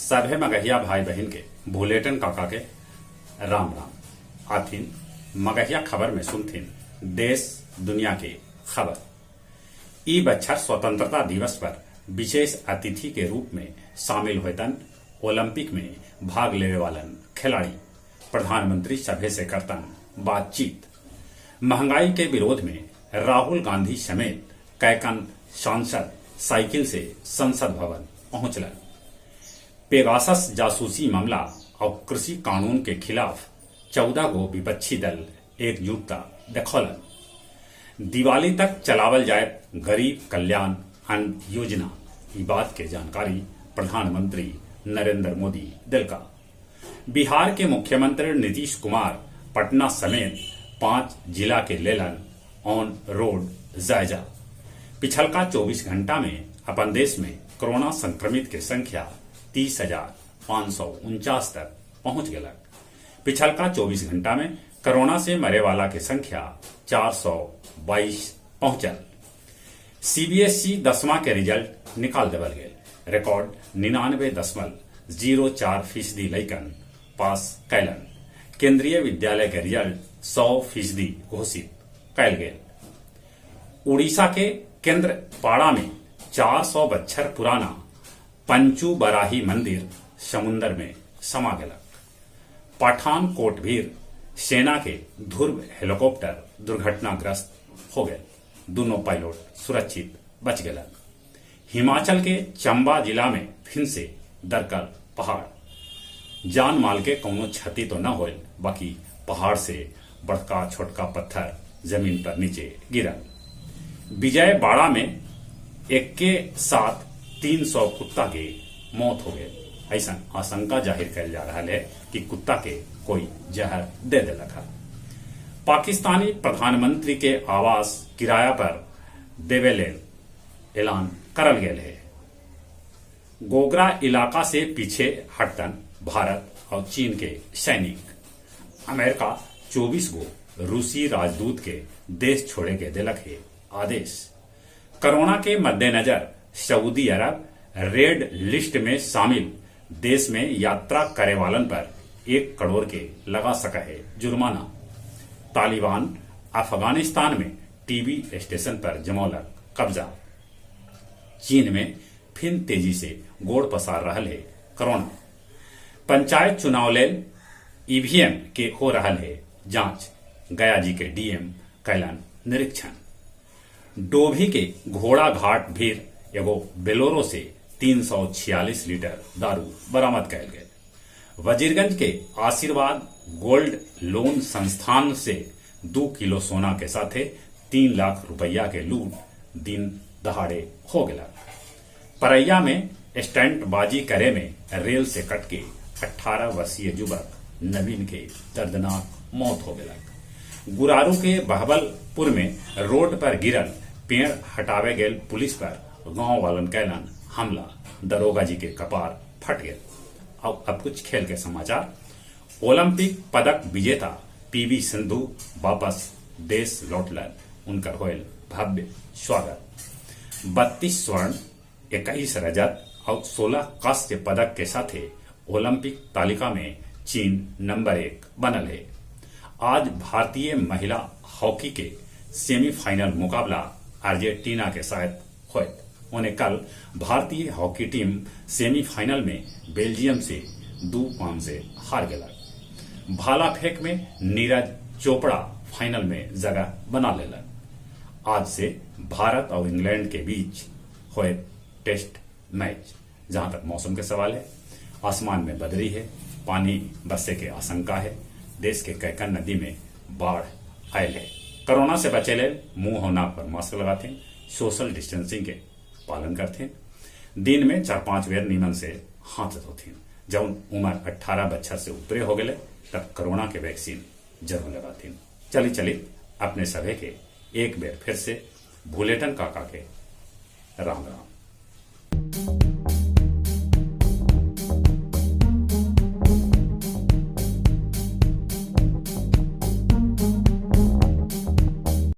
सभे मगहिया भाई बहिन के भुलेटन काका के राम राम। आथिन मगहिया खबर में सुनथिन देश दुनिया के खबर। ई बच्छर स्वतंत्रता दिवस पर विशेष अतिथि के रूप में शामिल होयतन ओलंपिक में भाग लेवे वालन खिलाड़ी। प्रधानमंत्री सभे से करतन बातचीत। महंगाई के विरोध में राहुल गांधी समेत कैकन सांसद साइकिल से संसद भवन पहुंचलन। पेगासस जासूसी मामला आउ कृषि कानून के खिलाफ 14 गो विपक्षी दल एकजुटता देखौलन। दिवाली तक चलावल जायत गरीब कल्याण अन्न योजना, ई बात के जानकारी प्रधानमंत्री नरेंद्र मोदी देलका। बिहार के मुख्यमंत्री नीतीश कुमार पटना समेत 5 जिला के लेलन ऑन रोड जायजा। पिछलका 24 घंटा में अपन देश में कोरोना संक्रमित के संख्या 30,549 तक पहुंच गलक। पिछलका 24 घंटा में कोरोना से मरे वाला के संख्या 422 पहुंचल। सीबीएसई 10वां के रिजल्ट निकाल देवल गेल। रिकॉर्ड 99.04% लइकन पास कैलन। केंद्रीय विद्यालय के रिजल्ट 100% घोषित कैल गेल। उड़ीसा के केंद्रपाड़ा में 400 बच्छर पुराना पंचू बराही मंदिर समुन्दर में समा गेलक। पठानकोट भीर सेना के ध्रुव हेलीकॉप्टर दुर्घटनाग्रस्त हो गए। दोनों पायलट सुरक्षित बच गए। हिमाचल के चंबा जिला में फिर से दरकल पहाड़। जान माल के कोनो क्षति तो न होल, बाकी पहाड़ से बड़का छोटका पत्थर जमीन पर नीचे गिरल। विजयवाड़ा में एक के साथ 300 कुत्ता के मौत हो गए। ऐसा आशंका जाहिर कैल जा रहा है कि कुत्ता के कोई जहर दे देलक है। पाकिस्तानी प्रधानमंत्री के आवास किराया पर देवे लेल ऐलान करल गेल है। गोगरा इलाका से पीछे हटतन भारत और चीन के सैनिक। अमेरिका 24 गो रूसी राजदूत के देश छोड़े के देलक है आदेश। कोरोना के मद्देनजर सऊदी अरब रेड लिस्ट में शामिल देश में यात्रा करे वालन पर 1 करोड़ के लगा सका है जुर्माना। तालिबान अफगानिस्तान में टीवी स्टेशन पर जमौलक कब्जा। चीन में फिर तेजी से गोड़ पसार रहा है कोरोना। पंचायत चुनाव लेल ईवीएम के हो रहा है जांच। गया जी के डीएम कैलन निरीक्षण। डोभी के घोड़ा घाट भीर एगो बेलोरो से 346 लीटर दारू बरामद कैल गए। वजीरगंज के आशीर्वाद गोल्ड लोन संस्थान से 2 किलो सोना के साथे 3 लाख रुपया के लूट दिन दहाड़े हो गया। परैया में स्टंटबाजी करे में रेल से कटके 18 वर्षीय युवक नवीन के दर्दनाक मौत हो गया। गुरारू के बहबलपुर में रोड पर गिरल पेड़ हटावे गेल पुलिस पर गांव वालन कैलन हमला। दरोगा जी के कपार फट गए। अब कुछ खेल के समाचार। ओलंपिक पदक विजेता पीवी सिंधु वापस देश लौटलन। उनकर होयल भव्य स्वागत। 32 स्वर्ण, 21 रजत और 16 कांस्य पदक के साथे ओलंपिक तालिका में चीन नंबर 1 बनल है। आज भारतीय महिला हॉकी के सेमीफाइनल मुकाबला अर्जेंटीना के साथ होयत। उन्हें कल भारतीय हॉकी टीम सेमीफाइनल में बेल्जियम से 2-5 से हार गया। भाला फेंक में नीरज चोपड़ा फाइनल में जगह बना लेलन। आज से भारत और इंग्लैंड के बीच होए टेस्ट मैच। जहां तक मौसम के सवाल है, आसमान में बदरी है, पानी बरसे के आशंका है। देश के कैकन नदी में बाढ़ आयल है। कोरोना से बचे ले मुंह और नाक पर मास्क लगाते, सोशल डिस्टेंसिंग के पालन करते, दिन में 4-5 बेर नीमन से हाथ धोते। जब उम्र 18 बच्छर से ऊपरे हो गए तब कोरोना के वैक्सीन जरूर लगाते। चली चली अपने सभे के एक बेर फिर से भुलेटन काका के राम राम।